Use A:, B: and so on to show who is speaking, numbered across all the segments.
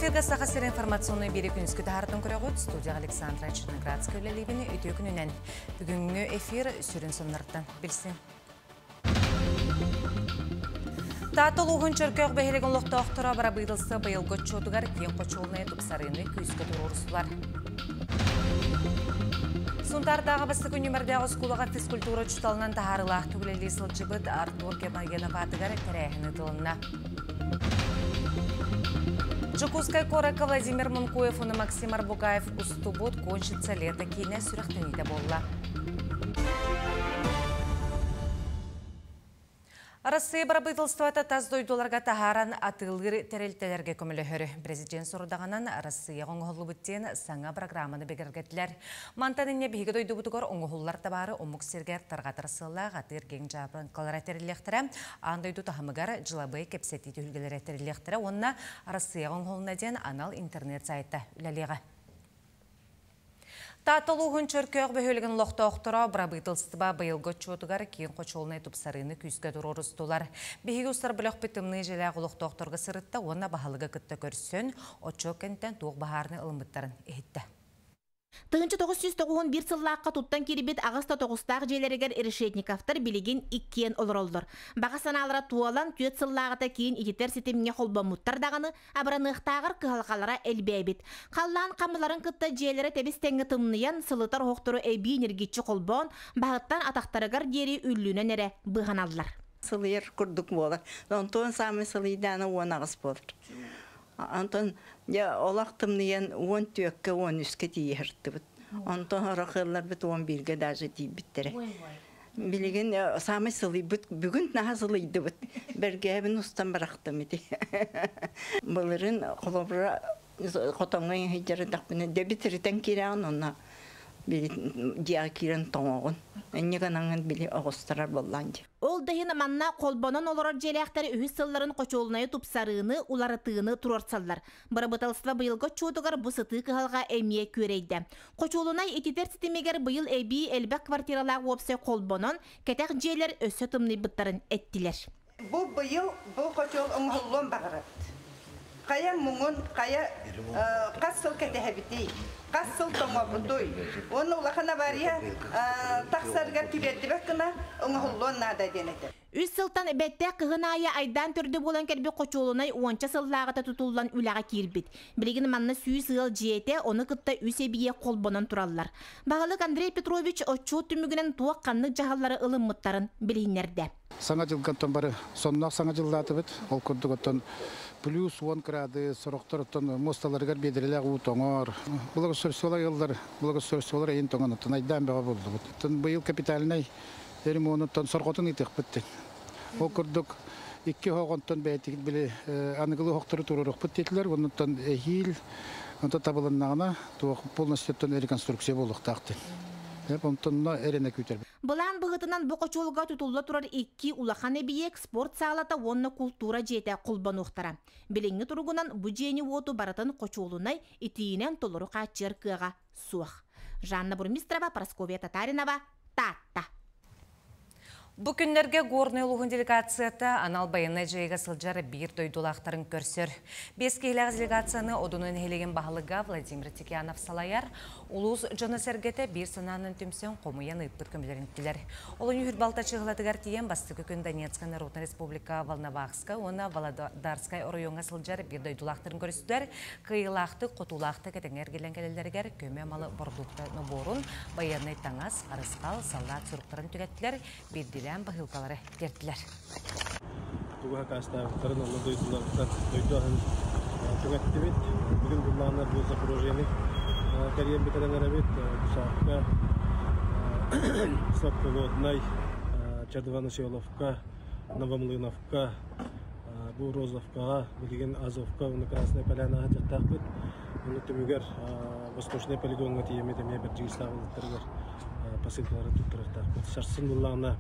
A: Эфиргэ Саха сирин информационнай биэри күнүскү таһаартан көрөҕүт. Студия Александра Черноградская үлэлиибин үтүө күнүнэн. Бүгүҥҥү эфир сүрүн соннартан билсин. Таатта улууһун Чөркөөх бөһүөлэгин олохтоохторо бырабыыталыстыба быйылгы отчуотугар киэҥ хочуолунай тупсарыыны күүскэ туруорустулар. Сунтаардааҕы бастакы нүмердээх оскуолаҕа физкультура учууталынан таһаарыылаахтык үлэлии сылдьыбыт Артур Гермогенов аатыгар тэрээһин ыытылынна. Дьокуускай куоракка Владимир Мункуев уонна Максим Арбугаев устубут «Кончится лето» киинэ сүрэхтэниитэ буолла. Арассыыйа бырабыыталыстыбата тас дойдуларга таһааран атыылыыр тэрилтэлэргэ көмөлөһөр. Президент сорудаҕынан Арассыыйаҕа оҥоһуллубут диэн саҥа программаны бигэргэттилэр. Мантан инньэ биһиги дойдубутугар оҥоһуллар табаары омук сиригэр тарҕатар сыаллаах атыыр-киэҥ дьаарбаҥкалара тэриллиэхтэрэ, аан дойду таһымыгар дьылабыай кэпсэтии түһүлгэлэрэ тэриллиэхтэрэ уонна Арассыыйаҕа оҥоһулунна диэн анал интернет-сайта үлэлиэҕэ. Таатта улууһун Чөркөөх бөһүөлэгин олохтоохторо бырабыыталыстыба быйылгы отчуотугар киин хочуолунай тупсарыыны күүскэ туруорустулар. Биһиги устар бөлөхпүт тымныы дьиэлээх олохтоохторго сырытта уонна баһылыгы кытта көрсөн, отчуот кэнниттэн туох баһаарны ылыммыттарын иһиттэ.
B: 1991 сыллаахха туттан киирбит аҕыс да тоҕустаах дьиэлэригэр Решетниковтар билигин иккиэн олороллор. Баҕа санаалара туолан, түөрт сыллааҕыта киин ититэр ситимҥэ холбоммуттар даҕаны, абыраныахтааҕар кыһалҕалара элбээбит. Халлаан хаммаларын кытта дьиэлэрэ тэбис-тэҥҥэ тымныйан, сылытар оһохтору эбии ньиргиччи холбоон, баһыттан атахтарыгар диэри үллүнэн эрэ быыһаналлар.
C: Сылыйар курдук буолар. Онтон саамай сылыйдаана 18 буолар. Онтон дьэ олох тымныйан 14-кэ, 13-кэ тиийэ сырыттыбыт. Онтон сорох ыалларбыт 11-гэ даже тиийбиттэрэ. Билигин саамай сылыйбыт, бүгүн наһаа сылыйдыбыт. Бэргээбин устан барахтым ити. Былырын холобура хотоҥҥо иһийдэрдэхпинэ дебит ритэн киирэҕин онно били дьиэҕэ киирэн тоҥоҕун. Инньэ гынаҥҥын били оҕустарар буоллаан дии.
B: Ол да иһин манна холбонон олорор дьиэлээхтэр үһүс сылларын хочуолунайы тупсарыыны, уларытыыны туруорсаллар. Бырабыыталыстыба быйылгы отчуотугар бу сытыы кыһалҕа эмиэ күөрэйдэ. Хочуолунай ититэр ситимигэр быйыл эбии элбэх квартиралаах уопсай холбонон, кэтэх дьиэлэр өссө тымныйбыттарын эттилэр.
D: Бу быйыл бу хочуол оҥоһуллуон баҕарабыт. Хайа муҥун, хайа хас сыл кэтэһэбитий, хас сыл тоҥобутуй? Уонна улахан авария тахсарыгар тириэрдибэт гына оҥоһуллуон наада диэн этэр.
B: Үс сылтан бэттэх кыһын аайы айдаан төрдө буолан кэлбит хочуолунай уонча сыллааҕыта тутуллан үлэҕэ киирбит. Билигин манна 100 ыал дьиэтэ, ону кытта үс эбийиэк холбонон тураллар. Баһылык Андрей Петрович отчуот түмүгүнэн туох ханнык дьаһаллары ылыммыттарын билиһиннэрдэ.
E: Саҥа дьылга оттон бары сонноох саҥа дьыллаатыбыт. Ол курдук оттон плюс 10 градус, сорохтор оттон муосталарыгар биэдэрэлээх уу тоҥор. Благоустройстволар ыаллар, благоустройстволар эйин тоҥон оттон айдаан бөҕө буллубут. Оттон быйыл капитальнай ремонуттан сорҕотун ыытыахпыт дин. Ол курдук икки оһоҕонтон бэйэтигит били аныгылыы оһохтору туруоруохпут диэтилэр. Оннуттан эһиил онто табылыннаҕына туох полностью реконструкция буолуохтаах дин. Онтонно эрэнэ күүтэрбит.
B: Былаан быһыытынан бу хочуолга тутулла турар икки улахан эбийиэк спорт саалата уонна култуура дьиэтэ холбонуохтара. Билиҥҥи туругунан бу дьиэни-уоту барытын хочуолунай итиинэн толору хааччыйар кыаҕа суох. Жанна Бурмистрова, Прасковья Татаринова, Таатта.
A: Бу күннэргэ Горнай улууһун делегацията анал байыаннай дьайыыга сылдьар биир дойдулаахтарын көрсөр. Биэс киһилээх делегацияны Одуну нэһилиэгин баһылыга Владимир Тикянов салайар. Улуус дьоно-сэргэтэ биир санаанан түмсэн хомуйан ыыппыт көмөлөрүнтүлэр. Олунньу Хүрбалта чыһылатыгар тиийэн бастакы күн Донецкай Народнай Республика Волновахскай уонна Володарскай оройуоҥҥа сылдьар биир дойдулаахтарын көрүстүлэр. Кыайыылаахтык, хотуулаахтык этэҥҥэ эргиллэн кэлэллэригэр көмө малы бородуукта нобуорун, байыаннай таҥас, харысхал, саллаат суруктарын түгэттилэр, биирдиилээн баһыылкалары тиэртилэр.
F: Тугу хакаастаабыттарын онно дойдуларыттан дойду аһын түҥэттибит. Бүгүн буллаҕына бу Запорожьены кэрийэн бүтэрэн эрэбит. Гусарка, Сопколоднай, Чадваноселовка, Новомлыновка, бу Розовкаҕа, билигин Азовка уонна Красная Полянаҕа дьахтаахпыт. Ону түмүгэр Восточнай полигоҥҥа тиийэммит эмиэ Бэрдьигэстээх улуттарыгар посылкалары туттарыахтаахпыт. Сарсын буллаҕына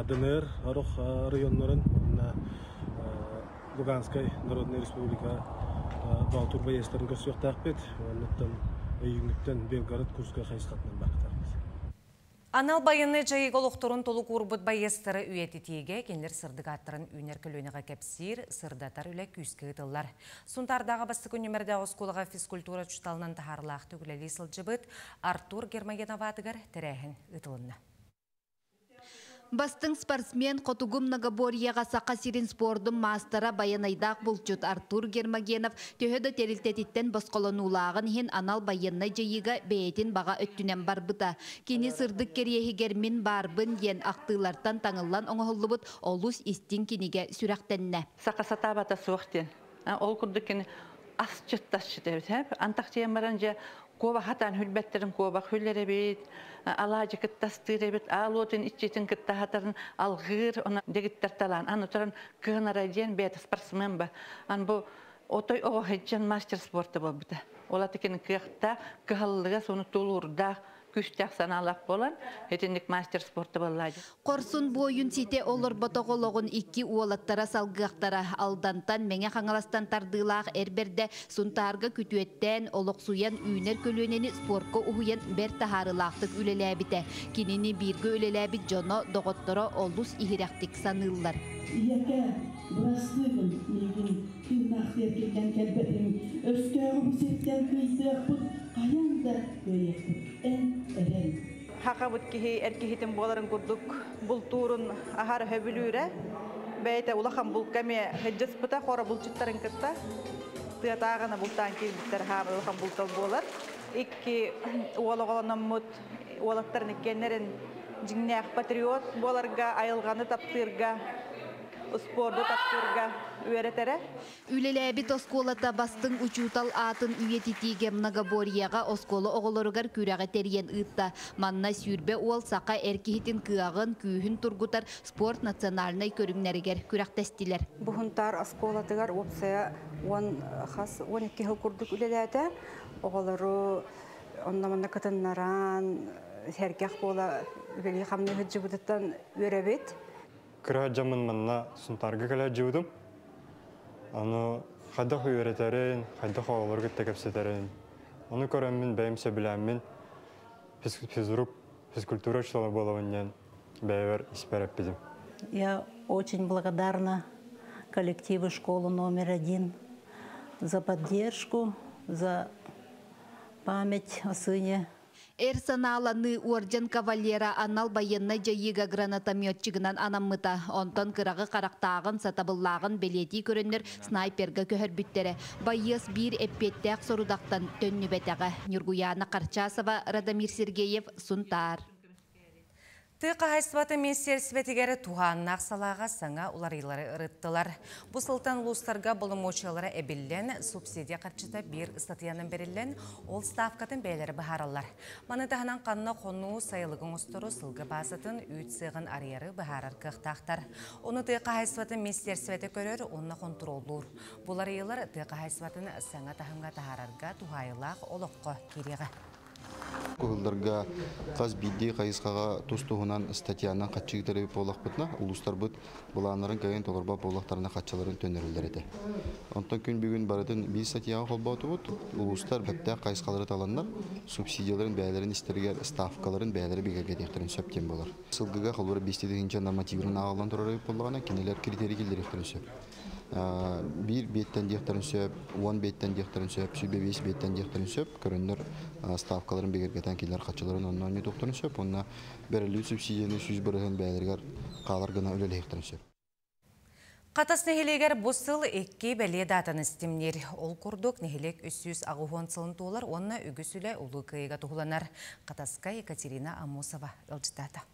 F: ДНР орох районнарын уонна Луганскай Народнай Республика Балтур байыастарын көрсүөхтээхпит. Оннуттан өйүүҥҥүттэн Белгород Курскай хайысхатынан барыахтаахпыт.
A: Анал байыаннай дьайыыга олохторун толук уурбут байыастары үйэтитиигэ кинилэр сырдык ааттарын үүнэр көлүөнэҕэ кэпсиир, сырдатар үлэ күүскэ ыытыллар. Сунтаардааҕы бастакы нүмердээх оскуолаҕа физкультура учууталынан таһаарыылаахтык үлэлии сылдьыбыт Артур Гермогенов аатыгар тэрээһин ыытылынна.
G: Бастыҥ спортсмен хотугу многоборьеҕа Саха сирин спордун маастара байанайдаах булчут Артур Гермогенов төһө да тэрилтэтиттэн босхолонуулааҕын иһин анал байыаннай дьайыыга бэйэтин баҕа өттүнэн барбыта. Кини сырдык кэриэһигэр мин баарбын диэн ахтыылартан таҥыллан оҥоһуллубут олус истиҥ кинигэ сүрэхтэннэ.
H: Саха сатаабата суох диэн. Ол курдук кини асчыт тасчыт эбит. Антах тиийэн баран дьэ куоба хатаан хүлбэттерин куоба хүллэр эбит, алаадьы кыттастыыр эбит, аал уотун иччитин кытта хатарын алгыыр, она дэгиттэр талаан. Аны туран кыһынара диэн бэйэтэ спортсмен ба. Ан бу отой оҕо сылдьан мастер спорта буолбута. Ол аты кини кыахтаах, кыһаллыга сону тулуурдаах, күүстээх санаалаах буолан, итинник мастер спорта буолла.
G: Хорсун буойун ситэ олорботох олоҕун икки уолаттара салгыахтара. Алдантан, Мэҥэ Хаҥаластан тардыылаах эр бэрдэ Сунтаарга күтүөттээн, олохсуйан үүнэр көлүөнэни спорка уһуйан бэрт таһаарыылаахтык үлэлээбитэ. Кинини бииргэ үлэлээбит дьоно, доҕотторо олус иһирэхтик саныыллар.
I: Ийэкэ, бырастыы гын, миигин тыыннаах сиэркиллэн кэлбэтиҥ, өстөөҕү бу сиртэн кыйдыахпыт, хайаан да кыайыахпыт, эн эрэн.
D: Хахабыт киһи эр киһитин буоларын курдук бултуурун аһар өһөбүлүүрэ. Бэйэтэ улахан булка эмиэ сылдьыспыта, хоро булчуттарын кытта. Тыатааҕына бултаан киирбиттэр хаамыр улахан бултал буолар. Икки уол оҕолономмут уолаттарын иккиэннэрин дьиҥнээх патриот буоларга, айылҕаны таптыырга, спорду таптыырга үөрэтэрэ.
G: Үлэлээбит оскуолата бастыҥ учуутал аатын үйэтитиигэ многоборьеҕа оскуола оҕолоругар күрэҕи тэрийэн ыытта. Манна 20 уол саха эр киһитин кыаҕын, күүһүн тургутар спорт национальнай көрүҥнэригэр күрэхтэстилэр.
J: Бу Һунтаар оскуолатыгар уопсайа уон хас 12 сыл курдук үлэлээтэ. Оҕолору онно-манна кытыннаран, сэргэх буола үлэлии-хамныы сылдьыбытыттан үөрэбит.
K: Кыра дьаммын манна Сунтаарга кэлэ дьыбытым. Аны хайдах үөрэтэрин, хайдах оҕолору кытта кэпсэтэрин. Ону көрөммүн бэйэм сөбүлээммин физрук, физкультура учуутала буолабын диэн бэйэбэр испэр эппитим.
L: Я очень благодарна коллективу школы номер один за поддержку, за память о сыне.
G: Эр санааланыы уордьан кавалера анал байыаннай дьайыыга гранатометчигынан анаммыта. Онтон кыраҕы харахтааҕын, сатабыллааҕын бэлиэтии көрөннөр снайперга көһөрбүттэрэ. Байыас биир эппиэттээх сорудахтан төннүбэтэҕэ. Ньургуйаана Харчасова, Радомир Сергеев, Сунтаар.
A: Тыа хаһаайыстыбатын министиэристибэтигэр туһааннаах салааҕа саҥа уларыйыылары ырыттылар. Бу сылтан улуустарга боломуочуйалара эбиллэн, субсидия харчыта биир ыстатыйанан бэриллэн, ол ставкатын бэйэлэрэ быһаараллар. Маны таһынан ханна хонуу сайылыгы оҥостору, сылгы баазатын, үүт сыаҕын арыйары быһаарар кыахтаахтар. Ону тыа хаһаайыстыбатын министиэристибэтэ көрөр уонна хонтуруоллуур. Бу уларыйыылар тыа хаһаайыстыбатын саҥа таһымҥа таһаарарга туһаайыылаах олоххо киириэҕэ.
M: Кыһылларга хас биирдии хайысхаҕа тус-туһунан статьянан хаччы ыытар буоллахпытына, улуустарбыт былааннарын кыайан толорбот буоллахтарына хаччыларын төннөрөллөр этэ. Онтон күн бүгүн барытын биир статьяҕа холбоотубут. Улуустар сөптөөх хайысхалары таланнар, субсидияларын бэйэлэрин истэригэр ставкаларын бэйэлэрэ бигэргэтиэхтэрин сөп диэн буолар. Сылгыга холобура 5 тыһыынча нормативын ааҕыллан турар эбит буоллаҕына, кинилэр критерий киллэриэхтэрин сөп. Биир биэттэн диэхтэрин сөп, 10 биэттэн диэхтэрин сөп, 25 биэттэн диэхтэрин сөп, көрөннөр ставкаларын бигэргэтэн кинилэр хаччыларын онно оонньотуохтарын сөп, онно бэриллибит субсидияны 100% бэйэлэригэр хаалар гына үлэлэһиэхтэрин сөп.
A: Хатас нэһилиэгэр бу сыл икки бэлиэ даатаны ситимниир. Ол курдук нэһилиэк 380 сылын туолар уонна үгүс үлэ Улуу Кыайыыга туһуланар. Хатаска Екатерина Амосова ыалдьыттаата.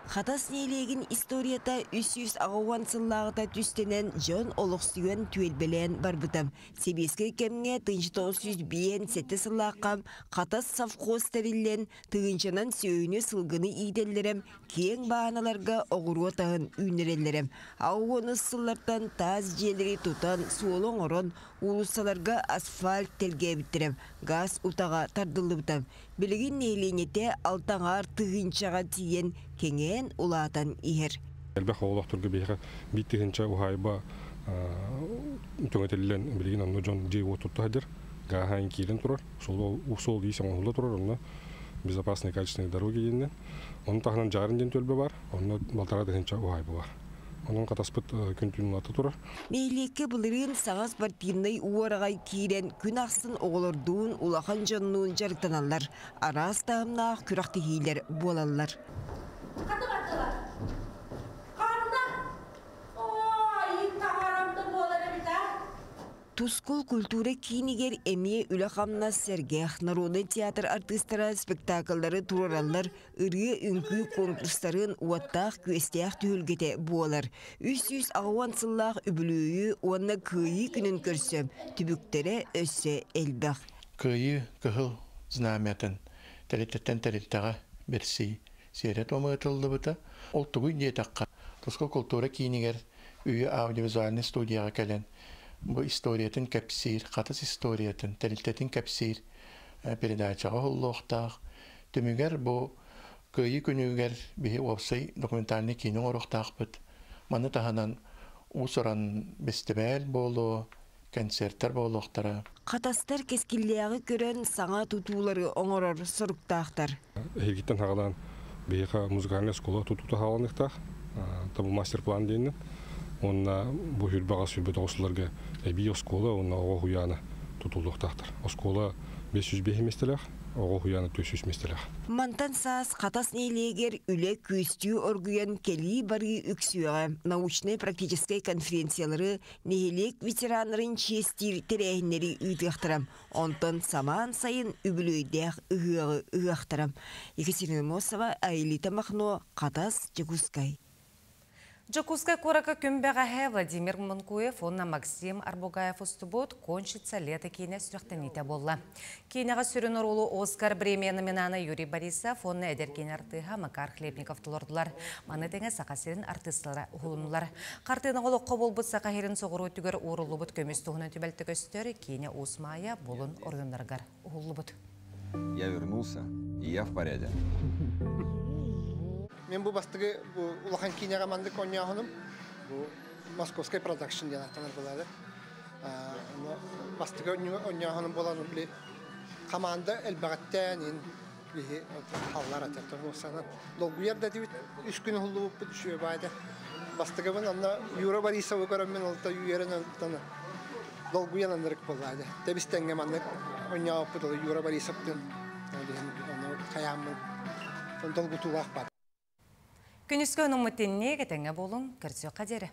N: Хатас нэһилиэгин историята 380 сыллааҕыта түстэнэн дьон олохсуйан түөлбэлээн барбыта. Сэбиэскэй кэмҥэ 1957 сыллаахха Хатас совхоз тэриллэн тыһыынчанан сүөһүнү сылгыны иитэллэрэ, киэҥ бааһыналарга оҕуруот аһын үүннэрэллэрэ. 80-ус сыллартан таас дьиэлэри тутан, суолу оҥорон, уулуссаларга асфальт тэлгээбиттэрэ, газ утаҕа тардыллыбыта. Билигин нэһилиэнньэтэ 6,5 тыһыынчаҕа тиийэн кэҥээн улаатан иһэр.
O: Элбэх оҕолоохторго биһиэхэ 1 тыһыынча уһаайба түҥэтиллэн билигин онно дьон дьиэ уот тутта сылдьар. Гааһын киирэн турар, суол иис оҥоһулла турар, онно Безопасные качественные дороги диэнинэн. Ону таһынан Дьаарын диэн түөлбэ баар, онно 1,5 тыһыынча уһаайба баар. Онон Хатаспыт күн-түүн улаата турар.
N: Нэһилиэккэ былырыын саҥа спортивнай уораҕай киирэн, күн ахсын оҕолордуун, улахан дьоннуун дьарыктаналлар. Араас таһымнаах күрэхтэһиилэр буолаллар.
B: Хата бардылар. Ханна? Ой, таһарамда буолар эбит а.
N: Тускул культура киинигэр эмиэ үлэ-хамнас сэргэх, народнай театр артыыстара спектакллары туруораллар, ырыа-үҥкүү конкурстарын уоттаах-күөстээх түһүлгэтэ буолар. 380 сыллаах үбүлүөйү уонна Кыайыы күнүн көрсө түбүктэрэ өссө элбэх.
P: Кыайыы кыһыл знамятын тэрилтэттэн тэрилтэҕэ бэрсии сиэрэ-туома ыытыллыбыта. Ол тугуй диэтэххэ, Тускул култуура киинигэр Үйэ аудиовизуальнай студияҕа кэлэн бу историятын кэпсиир, Хатас историятын, тэрилтэтин кэпсиир передачаҕа уһуллуохтаах. Түмүгэр бу Кыайыы күнүгэр биһи уопсай документальнай киинэ оҥоруохтаахпыт. Маны таһынан уус-уран бэстибээл буолуо, концерттар буолуохтара.
N: Хатастар кэскиллээҕи көрөн саҥа тутуулары оҥорор соруктаахтар.
O: Эһигиттэн хаҕалаан биһиэхэ музыкальнай оскуола тутуута хааланыахтаах. Табу мастер-план диэннэн. Уонна бу 28, 29 сылларга эбии оскуола уонна оҕо уһуйаана тутуллуохтаахтар. Оскуола 505 миэстэлээх, оҕо уһуйаана 400 миэстэлээх.
N: Мантан саас Хатас нэһилиэгэр үлэ күөстүү оргуйан кэлии-барыы үксүөҕэ. Научнай-практическай конференциялары, нэһилиэк ветераннарын чиэстиир тэрээһиннэри ыытыахтара. Онтон самаан сайын үбүлүөйдээх ыһыаҕы ыһыахтара. Екатерина Мосова, Аэлита Махно, Хатас, Дьокуускай.
A: Дьокуускай куоракка күн бэҕэһээ Владимир Монкуев уонна Максим Арбугаев устубут «Кончится лето» киинэ сүрэхтэниитэ буолла. Киинэҕэ сүрүн оруолу Оскар премия номинана Юрий Борисов уонна эдэр киинэ артыыһа Макар Хлебников толордулар. Маны тэҥэ Саха сирин артыыстара уһулунулар. Хартыынаҕа олоххо буолбут Саха сирин соҕуруу өттүгэр ууруллубут көмүс туһунан түбэлтэ көстөр киинэ Уус Маайа Булун оройуоннарыгар уһуллубут.
Q: Я вернулся, и я в порядке.
R: Мин бу бастакы бу улахан киинэҕэ маннык оонньооһунум. Бу Московскай продакшн диэн ааттанар буолаады. Бастакы оонньооһунум буолан били команда элбэҕиттээн ин биһи халлар атыр долгуйар да дибит үс күн уһуллубуппут үчүгэй баайда. Бастакыбын онно Юра Борисовы көрөммүн олта үөрэн онтон долгуйан анырык буоллаады. Тэбис-тэҥҥэ маннык оонньооппут Юра Борисовтын хайааммын долгутуулаах баар.
A: Күнүскү онуммут тинник этэҥҥэ буолуҥ, көрсүөххэ диэри.